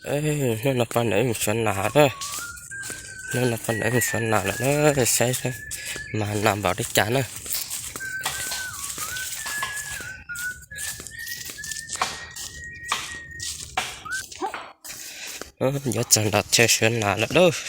Hnub no poj niam wb mus suav nas na. Hnub no poj niam wb mus suav nas lawm na, saib saib mas nas npaum li cas na. Yuav txog nram chaw suav nas lawm lauj.